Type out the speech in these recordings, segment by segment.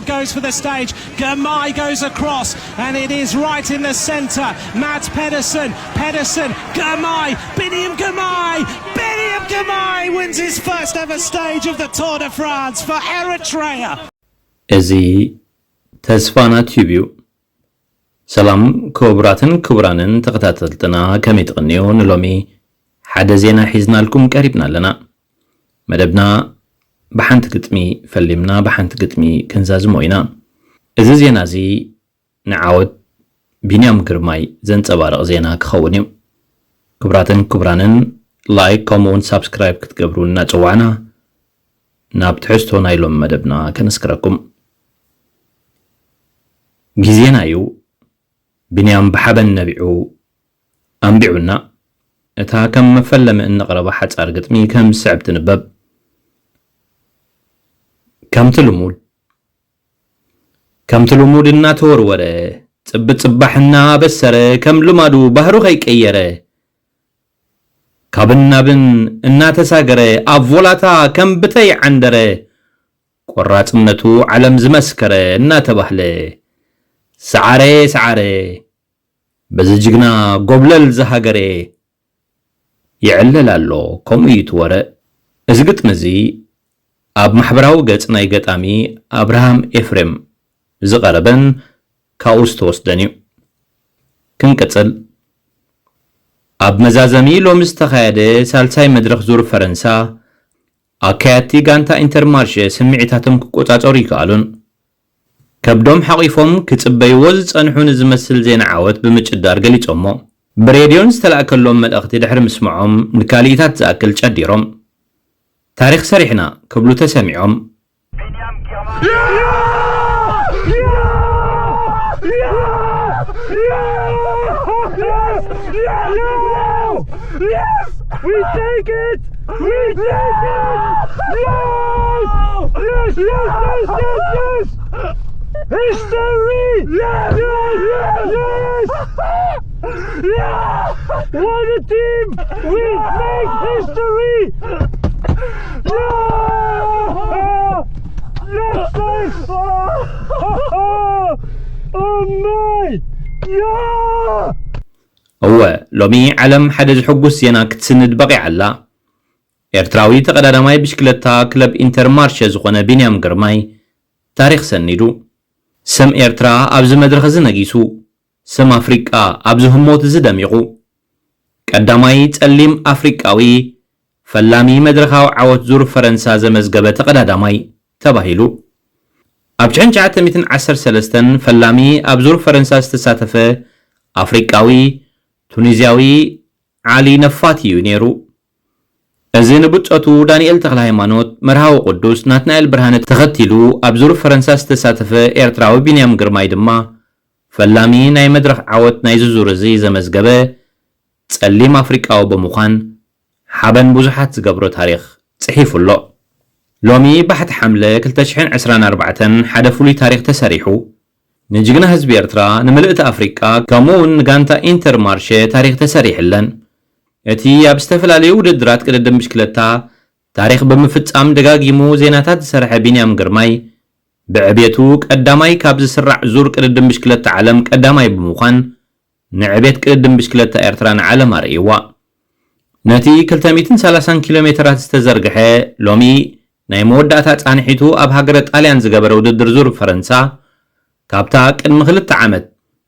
Goes for the stage. Girmay goes across, and it is right in the centre. Mads Pedersen, Pedersen, Girmay, Biniam Girmay, Biniam Girmay wins his first ever stage of the Tour de France for Eritrea. እዚ ተስፋና ቲዩብ እዩ። ሰላም ክቡራትን ክቡራንን ተኸታተልትና፣ ከመይ ትቕንዩ? ንሎሚ ሓደ ዜና ሒዝናልኩም ቀሪብና ኣለና። መደብና ብሓንቲ ግጥሚ ፈሊምና ብሓንቲ ግጥሚ ክንዛዝሞ ኢና። እዚ ዜና እዚ ንዓወት ቢንያም ግርማይ ዘንጸባርቕ ዜና ክኸውን እዩ። ክቡራትን ክቡራንን፣ ላይክ ከምኡ እውን ሳብስክራይብ ክትገብሩ እናጸዋዕና ናብ ትሕዝቶ ናይ ሎም መደብና ከነስክረኩም። ግዜና እዩ። ቢንያም ብሓበን ነቢዑ ኣንቢዑና። እታ ከም መፈለሚ እንቕረባ ሓጻር ግጥሚ ከም ዝስዕብ ትንበብ። ከምቲ ልሙድ ከምቲ ልሙድ እናተወርወረ፣ ጽብጽባሕ እናበሰረ፣ ከም ልማዱ ባህሩ ከይቀየረ፣ ካብን ናብን እናተሳገረ፣ ኣብ ቮላታ ከም ብተይ ዓንደረ፣ ቆራጽነቱ ዓለም ዝመስከረ እናተባህለ፣ ሰዓረ ሰዓረ፣ በዚ ጅግና ጎብለል ዝሃገረ፣ ይዕለል ኣሎ፣ ከምኡ እዩ እቲ ወረ። እዚ ግጥሚ እዚ ኣብ ማሕበራዊ ገጽ ናይ ገጣሚ ኣብርሃም ኤፍሬም ዝቐረበን ካብኡ ዝተወስደን እዩ። ክንቅጽል። ኣብ መዛዘሚ ሎሚ ዝተኻየደ ሳልሳይ መድረኽ ዙር ፈረንሳ፣ ኣካየድቲ ጋንታ ኢንተርማርሸ ስምዒታቶም ክቆጻጸሩ ይከኣሉን። ከብዶም ሓቒፎም ክጽበይዎ ዝጸንሑ ንዝመስል ዜና ዓወት ብምጭዳር ገሊጾሞ። ብሬድዮን ዝተላእከሎም መልእኽቲ ድሕሪ ምስምዖም ንካልኢታት ዝኣክል ጨዲሮም። ታሪኽ ሰሪሕና ክብሉ ተሰሚዖም። We take it! We take it! Yes! Yes, yes, yes, yes, yes! History! Yes! Yes! Yes! Yes! What a team! We make history! Yeah! Yes! Oh my! Yeah! እወ፣ ሎሚ ዓለም ሓደ ዝሕጉስ ዜና ክትስንድ በቒዓ ኣላ። ኤርትራዊ ተቐዳዳማይ ብሽክለታ ክለብ ኢንተርማርሸ ዝኾነ ቢንያም ግርማይ ታሪኽ ሰኒዱ። ስም ኤርትራ ኣብዚ መድረኽ እዚ ነጊሱ፣ ስም ኣፍሪቃ ኣብዚ ህሞት እዚ ደሚቑ። ቀዳማይ ጸሊም ኣፍሪቃዊ ፈላሚ መድረኻዊ ዓወት ዙር ፈረንሳ ዘመዝገበ ተቐዳዳማይ ተባሂሉ። ኣብ ሽሕን ትሽዓተ ሚእትን ዓሰርተ ሰለስተን ፈላሚ ኣብ ዙር ፈረንሳ ዝተሳተፈ ኣፍሪቃዊ ቱኒዝያዊ ዓሊ ነፋት እዩ ነይሩ። እዚ ንብጾቱ ዳንኤል ተኽለሃይማኖት፣ መርሃዊ ቅዱስ ናትናኤል ብርሃነ ተኸቲሉ ኣብ ዙር ፈረንሳ ዝተሳተፈ ኤርትራዊ ቢንያም ግርማይ ድማ ፈላሚ ናይ መድረኽ ዓወት ናይዚ ዙር እዚ ዘመዝገበ ጸሊም ኣፍሪቃዊ ብምዃን ሓበን ብዙሓት ዝገብሮ ታሪኽ ጽሒፉ ኣሎ። ሎሚ ባሕቲ ሓምለ ክልተ ሽሕን ዕስራን ኣርባዕተን ሓደ ፍሉይ ታሪኽ ተሰሪሑ። ንጅግና ህዝቢ ኤርትራ፣ ንምልእቲ ኣፍሪቃ፣ ከምኡ እውን ንጋንታ ኢንተር ማርሸ ታሪኽ ተሰሪሕለን። እቲ ኣብ ዝተፈላለዩ ውድድራት ቅድድም ብሽክለታ ታሪኽ ብምፍጻም ደጋጊሙ ዜናታት ዝሰርሐ ቢንያም ግርማይ፣ ብዕቤቱ ቀዳማይ ካብ ዝስራዕ ዙር ቅድድም ብሽክለታ ዓለም ቀዳማይ ብምዃን፣ ንዕቤት ቅድድም ብሽክለታ ኤርትራ ንዓለም ኣርእይዋ። ነቲ ክልተ ሚእትን ሰላሳን ኪሎ ሜተራት ዝተዘርግሐ፣ ሎሚ ናይ መወዳእታ ጻንሒቱ ኣብ ሃገረ ጣልያን ዝገበረ ውድድር ዙር ፈረንሳ፣ ካብታ ቅድሚ ክልተ ዓመት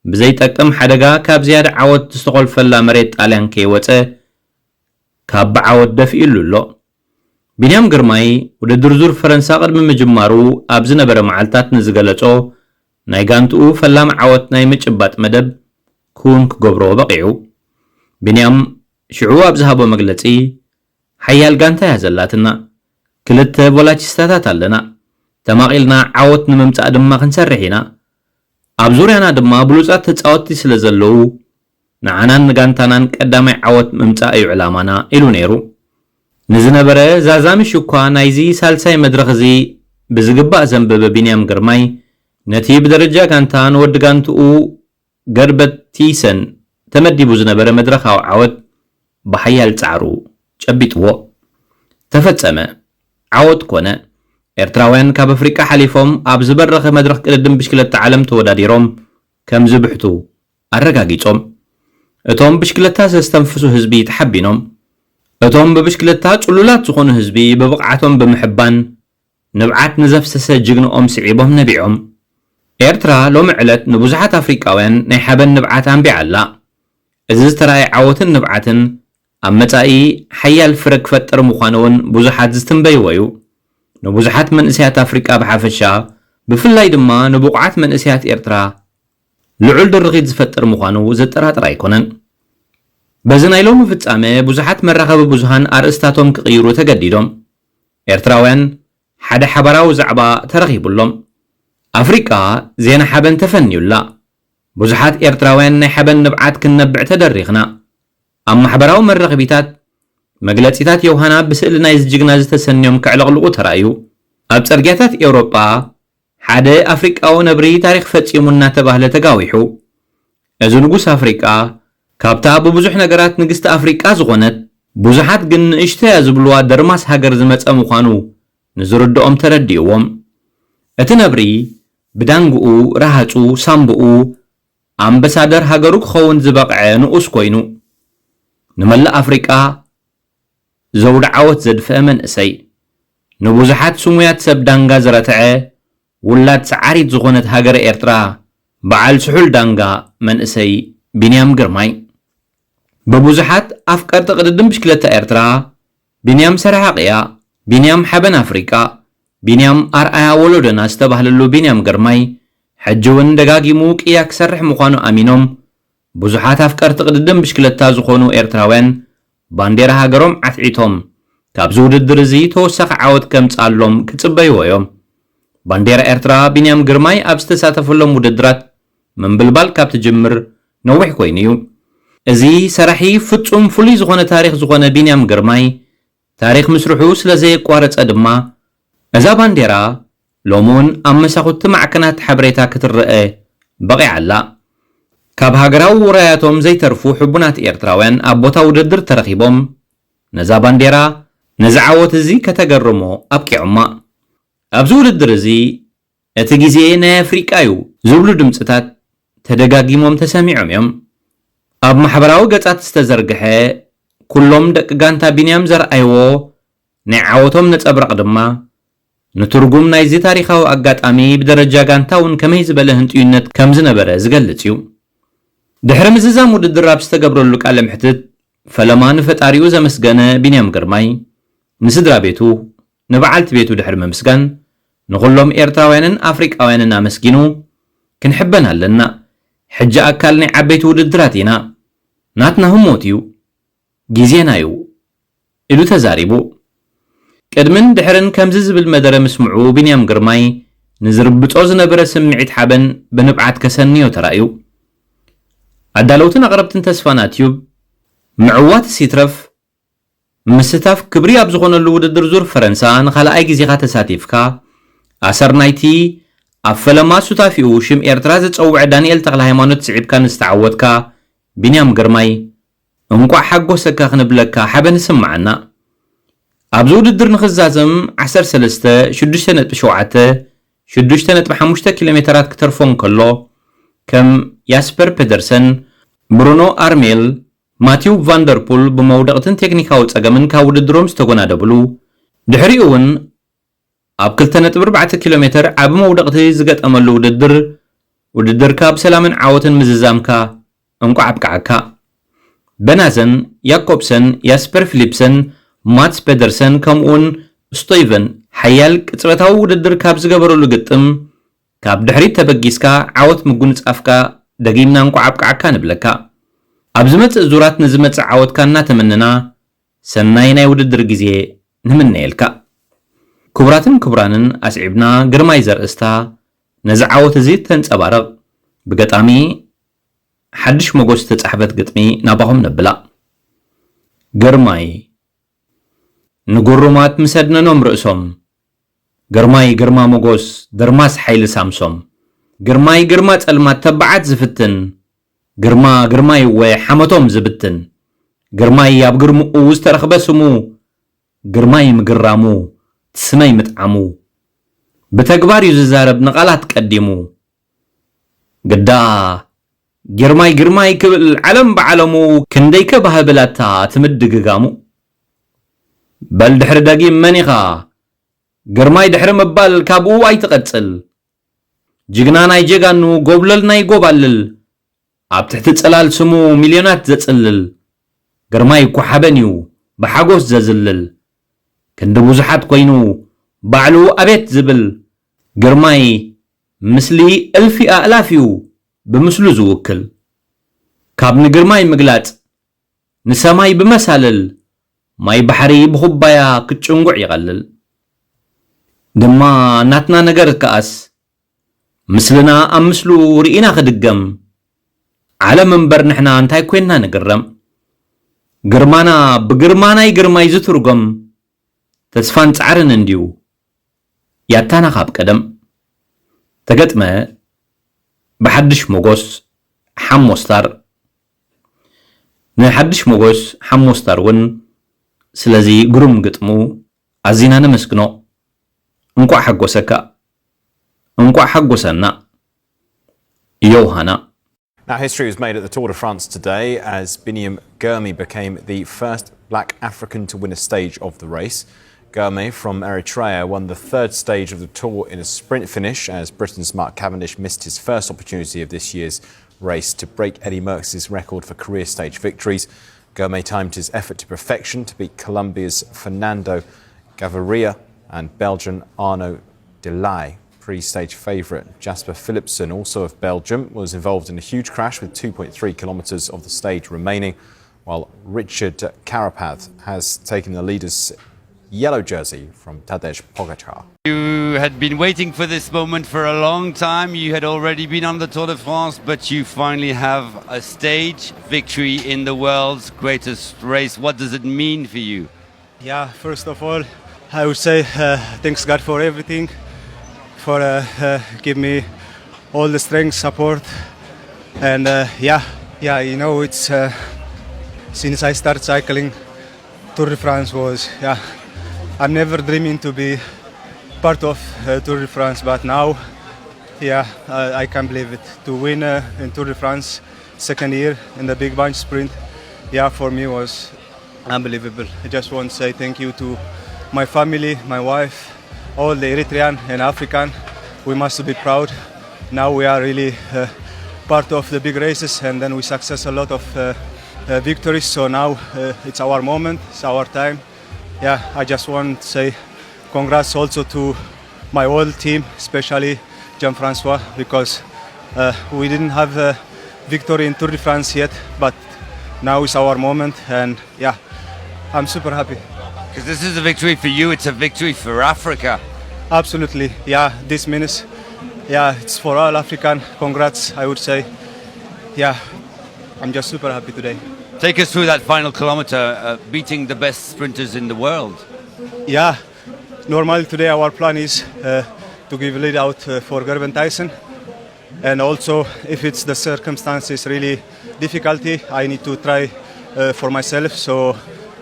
ብዘይጠቅም ሓደጋ ካብ ዝያዳ ዓወት ዝተኾልፈላ መሬት ጣልያን ከይወጸ፣ ካብ ብዓወት ደፊእሉ ኣሎ። ቢንያም ግርማይ፣ ውድድር ዙር ፈረንሳ ቅድሚ ምጅማሩ ኣብ ዝነበረ መዓልታት ንዝገለጾ ናይ ጋንትኡ ፈላሚ ዓወት ናይ ምጭባጥ መደብ ክውን ክገብሮ በቒዑ። ቢንያም ሽዑ ኣብ ዝሃቦ መግለጺ፣ ሓያል ጋንታ እያ ዘላትና። ክልተ ቮላቺስታታት ኣለና። ተማቒልና ዓወት ንምምጻእ ድማ ክንሰርሕ ኢና። ኣብ ዙርያና ድማ ብሉጻት ተጻወትቲ ስለ ዘለዉ፣ ንዓናን ንጋንታናን ቀዳማይ ዓወት ምምጻእ እዩ ዕላማና ኢሉ ነይሩ። ንዝነበረ ዛዛሚ ሽኳ ናይዚ ሳልሳይ መድረኽ እዚ ብዝግባእ ዘንበበ ቢንያም ግርማይ፣ ነቲ ብደረጃ ጋንታ ንወዲ ጋንትኡ ገርበት ቲሰን ተመዲቡ ዝነበረ መድረኻዊ ዓወት ብሓያል ጻዕሩ ጨቢጥዎ። ተፈጸመ። ዓወት ኮነ። ኤርትራውያን ካብ ኣፍሪቃ ሓሊፎም ኣብ ዝበረኸ መድረኽ ቅድድም ብሽክለታ ዓለም ተወዳዲሮም ከም ዝብሕቱ ኣረጋጊጾም። እቶም ብሽክለታ ዘስተንፍሱ ህዝቢ ተሓቢኖም። እቶም ብብሽክለታ ጽሉላት ዝኾኑ ህዝቢ ብብቕዓቶም ብምሕባን ንብዓት ንዘፍሰሰ ጅግንኦም ስዒቦም ነቢዖም። ኤርትራ ሎሚ ዕለት ንብዙሓት ኣፍሪቃውያን ናይ ሓበን ንብዓት ኣንቢዓ ኣላ። እዚ ዝተራእየ ዓወትን ንብዓትን ኣብ መጻኢ ሓያል ፍረ ክፈጥር ምዃኑ እውን ብዙሓት ዝትንበይዎ እዩ። ንብዙሓት መንእሰያት ኣፍሪቃ ብሓፈሻ፣ ብፍላይ ድማ ንብቑዓት መንእሰያት ኤርትራ ልዑል ድርኺት ዝፈጥር ምዃኑ ዘጠራጥር ኣይኮነን። በዚ ናይ ሎሚ ፍጻመ ብዙሓት መራኸቢ ብዙሃን ኣርእስታቶም ክቕይሩ ተገዲዶም። ኤርትራውያን ሓደ ሓባራዊ ዛዕባ ተረኺቡሎም። ኣፍሪቃ ዜና ሓበን ተፈንዩላ። ብዙሓት ኤርትራውያን ናይ ሓበን ንብዓት ክንነብዕ ተደሪኽና። ኣብ ማሕበራዊ መራኸቢታት መግለጺታት ዮሃና ብስእሊ ናይዚ ጅግና ዝተሰንዮም ከዕለቕልቑ ተራእዩ። ኣብ ጽርግያታት ኤውሮጳ ሓደ ኣፍሪቃዊ ነብሪ ታሪኽ ፈጺሙ እናተባህለ ተጋዊሑ። እዚ ንጉስ ኣፍሪቃ ካብታ ብብዙሕ ነገራት ንግስቲ ኣፍሪቃ ዝኾነት፣ ብዙሓት ግን ንእሽቶያ ዝብልዋ ደርማስ ሃገር ዝመጸ ምዃኑ ንዝርድኦም ተረዲእዎም። እቲ ነብሪ ብዳንግኡ፣ ረሃጹ፣ ሳምብኡ፣ ኣምበሳደር ሃገሩ ክኸውን ዝበቕዐ ንኡስ ኮይኑ፣ ንመላእ ኣፍሪቃ ዘውዲ ዓወት ዘድፍአ መንእሰይ፣ ንብዙሓት ስሙያት ሰብ ዳንጋ ዝረትዐ፣ ውላድ ሰዓሪት ዝኾነት ሃገረ ኤርትራ በዓል ስሑል ዳንጋ መንእሰይ ቢንያም ግርማይ። ብብዙሓት ኣፍቀርቲ ቅድድም ብሽክለታ ኤርትራ ቢንያም ሰራሒ ቅያ፣ ቢንያም ሓበን ኣፍሪቃ፣ ቢንያም ኣርኣያ ወለዶና ዝተባህለሉ ቢንያም ግርማይ፣ ሕጂ እውን ደጋጊሙ ቅያ ክሰርሕ ምዃኑ ኣሚኖም፣ ብዙሓት ኣፍቀርቲ ቅድድም ብሽክለታ ዝኾኑ ኤርትራውያን ባንዴራ ሃገሮም ዓትዒቶም፣ ካብዚ ውድድር እዚ ተወሳኺ ዓወት ከምጽኣሎም ክጽበይዎ እዮም። ባንዴራ ኤርትራ ቢንያም ግርማይ ኣብ ዝተሳተፈሎም ውድድራት ምንብልባል ካብ ትጅምር ነዊሕ ኮይኑ እዩ። እዚ ሰራሒ ፍጹም ፍሉይ ዝኾነ ታሪኽ ዝኾነ ቢንያም ግርማይ፣ ታሪኽ ምስርሑ ስለ ዘየቋረጸ ድማ፣ እዛ ባንዴራ ሎሚ እውን ኣብ መሳኹቲ ማዕከናት ሓበሬታ ክትረአ በቒዓ ኣላ። ካብ ሃገራዊ ውራያቶም ዘይተርፉ ሕቡናት ኤርትራውያን ኣብ ቦታ ውድድር ተረኺቦም፣ ነዛ ባንዴራ፣ ነዚ ዓወት እዚ ከተገርሞ ኣብቂዖማ። ኣብዚ ውድድር እዚ፣ "እቲ ግዜ ናይ ኣፍሪቃ እዩ" ዝብሉ ድምጽታት ተደጋጊሞም ተሰሚዖም እዮም። ኣብ ማሕበራዊ ገጻት ዝተዘርግሐ፣ ኩሎም ደቂ ጋንታ ቢንያም ዘርኣይዎ ናይ ዓወቶም ነጸብራቕ ድማ፣ ንትርጉም ናይዚ ታሪኻዊ ኣጋጣሚ ብደረጃ ጋንታ እውን ከመይ ዝበለ ህንጥዩነት ከም ዝነበረ ዝገልጽ እዩ። ድሕሪ ምዝዛም ውድድር ኣብ ዝተገብረሉ ቃለ መሕትት፣ ፈለማ ንፈጣሪኡ ዘመስገነ ቢንያም ግርማይ፣ ንስድራ ቤቱ፣ ንበዓልቲ ቤቱ ድሕሪ ምምስጋን፣ ንኹሎም ኤርትራውያንን ኣፍሪቃውያንን ኣመስጊኑ፣ "ክንሕበን ኣለና። ሕጂ ኣካል ናይ ዓበይቲ ውድድራት ኢና። ናትና ህሞት እዩ። ግዜና እዩ" ኢሉ ተዛሪቡ። ቅድምን ድሕርን ከምዚ ዝብል መደረ ምስምዑ፣ ቢንያም ግርማይ ንዝርብጾ ዝነበረ ስምዒት ሓበን ብንብዓት ከሰንዮ ተራእዩ። ኣዳለውትን ኣቕረብትን ተስፋና ቲዩብ፣ ምዕዋትስ ይትረፍ፣ ምስታፍ ክብሪ ኣብ ዝኾነሉ ውድድር ዙር ፈረንሳ ንኻልኣይ ግዜኻ ተሳቲፍካ፣ ኣሰር ናይቲ ኣብ ፈለማ ሱታፊኡ ሽም ኤርትራ ዘጸውዐ ዳንኤል ተኽለሃይማኖት ስዒብካ ንዝተዓወትካ ቢንያም ግርማይ፣ እንቋዕ ሓጎሰካ ክንብለካ ሓበን ይስምዓና። ኣብዚ ውድድር ንኽዛዘም ዓሰርተ ሰለስተ፣ ሽዱሽተ ነጥቢ ሸውዓተ፣ ሽዱሽተ ነጥቢ ሓሙሽተ ኪሎ ሜተራት ክተርፎ እንከሎ፣ ከም ያስፐር ፔደርሰን፣ ብሩኖ ኣርሜል፣ ማቲው ቫንደርፑል ብመውደቕትን ቴክኒካዊ ጸገምን ካብ ውድድሮም ዝተጎናደብሉ፣ ድሕሪኡ እውን ኣብ ክልተ ነጥቢ ኣርባዕተ ኪሎ ሜተር ዓቢ መውደቕቲ ዝገጠመሉ ውድድር፣ ውድድርካ ብሰላምን ዓወትን ምዝዛምካ እንቋዕ ኣብቅዓካ። በናዘን፣ ያኮብሰን፣ ያስፐር ፊሊፕሰን፣ ማትስ ፔደርሰን ከምኡውን ስቶይቨን ሓያል ቅጽበታዊ ውድድር ካብ ዝገበረሉ ግጥም፣ ካብ ድሕሪት ተበጊስካ ዓወት ምጉንጻፍካ ደጊምና እንቋዕ ኣብቅዓካ ንብለካ። ኣብ ዝመጽእ ዙራት ንዝመጽእ ዓወትካ እናተመነና፣ ሰናይ ናይ ውድድር ግዜ ንምነየልካ። ክቡራትን ክቡራንን፣ ኣስዒብና ግርማይ ዘርእስታ ነዚ ዓወት እዚ ተንጸባርቕ ብገጣሚ ሓድሽ ሞጎስ ዝተጻሕፈት ግጥሚ ናባኹም ነብላ። ግርማይ ንግሩማት ምስ ኣድነኖም ርእሶም፣ ግርማይ ግርማ ሞጎስ ደርማስ ሓይሊ ሳምሶም፣ ግርማይ ግርማ ጸልማት ተባዓት ዝፍትን፣ ግርማ ግርማይ እወ ሓመቶም ዝብትን፣ ግርማይ ኣብ ግርምኡ ዝተረኽበ ስሙ፣ ግርማይ ምግራሙ ትስመይ ምጥዓሙ፣ ብተግባር እዩ ዝዛረብ ንቓላት ቀዲሙ። ግዳ ግርማይ ግርማይ ክብል ዓለም ብዓለሙ ክንደይከ ባህብላታ ትምድግጋሙ። በል ድሕሪ ደጊም መን ኢኻ ግርማይ ድሕሪ ምባል ካብኡ ኣይትቐጽል። ጅግና ናይ ጀጋኑ ጎብለል ናይ ጎባልል ኣብ ትሕቲ ጽላል ስሙ ሚልዮናት ዘጽልል ግርማይ እኮ ሓበን እዩ ብሓጎስ ዘዝልል ክንዲ ብዙሓት ኮይኑ ባዕሉ ኣቤት ዝብል ግርማይ ምስሊ እልፊ ኣእላፍ እዩ ብምስሉ ዝውክል ካብ ንግርማይ ምግላጽ ንሰማይ ብመሳልል ማይ ባሕሪ ብኹባያ ክትጭንጉዕ ይቐልል ድማ ናትና ነገር ከኣስ ምስልና ኣብ ምስሉ ርኢና ክድገም ዓለም እምበር ንሕና እንታይ ኮይንና ንግረም ግርማና ብግርማ ናይ ግርማይ ዝትርጎም ተስፋን ጻዕርን እንድዩ ያታና ካብ ቀደም ተገጥመ ብሓድሽ ሞጎስ ሓሞ ስታር ንሓድሽ ሞጎስ ሓሞ ስታር እውን ስለዚ ግሩም ግጥሙ ኣዚና ነመስግኖ እንቋዕ ሓጎሰካ እንቋዕ ሓጎሰና ዮውሃና Now, history was made at the Tour de France today as Biniam Girmay became the first black African to win a stage of the race. Girmay from Eritrea won the third stage of the Tour in a sprint finish as Britain's Mark Cavendish missed his first opportunity of this year's race to break Eddy Merckx's record for career stage victories. Girmay timed his effort to perfection to beat Colombia's Fernando Gaviria and Belgian Arnaud Delahaye. Pre-stage favourite Jasper Philipsen, also of Belgium, was involved in a huge crash with two point three kilometres of the stage remaining, while Richard Carapaz has taken the leader's yellow jersey from Tadej Pogacar. You had been waiting for this moment for a long time. You had already been on the Tour de France, but you finally have a stage victory in the world's greatest race. What does it mean for you? Yeah, first of all, I would say uh, thanks God for everything, for uh, uh, give me all the strength, support, and uh, yeah, yeah, you know, it's uh, since I started cycling, Tour de France was, yeah, I'm never dreaming to be part of uh, Tour de France, but now, yeah, uh, I can't believe it. To win uh, in Tour de France, second year in the big bunch sprint, yeah, for me was unbelievable. I just want to say thank you to my family, my wife, all the Eritrean and African. We must be proud. Now we are really uh, part of the big races, and then we success a lot of uh, uh, victories. So now uh, it's our moment, it's our time. Yeah, I just want to say congrats also to my whole team, especially Jean-Francois, because uh, we didn't have a victory in Tour de France yet, but now is our moment, and yeah, I'm super happy. Because this is a victory for you, it's a victory for Africa. Absolutely, yeah, this means, yeah, it's for all African. Congrats, I would say. Yeah, I'm just super happy today. Take us through that final kilometre, uh, beating the best sprinters in the world. Yeah, normally today our plan is uh, to give lead out uh, for Gerben Tyson. And also, if it's the circumstances really difficulty, I need to try uh, for myself. So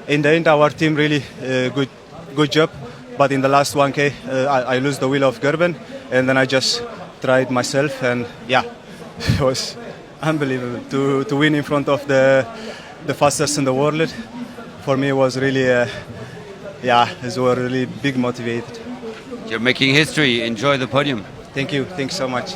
in the end, our team really uh, good good job. But in the last one K, uh, I, I lose the wheel of Gerben, and then I just tried myself, and yeah, it was unbelievable to to win in front of the the fastest in the world. For me, it was really, uh, yeah, it was really big motivated. You're making history. Enjoy the podium. Thank you, thanks so much.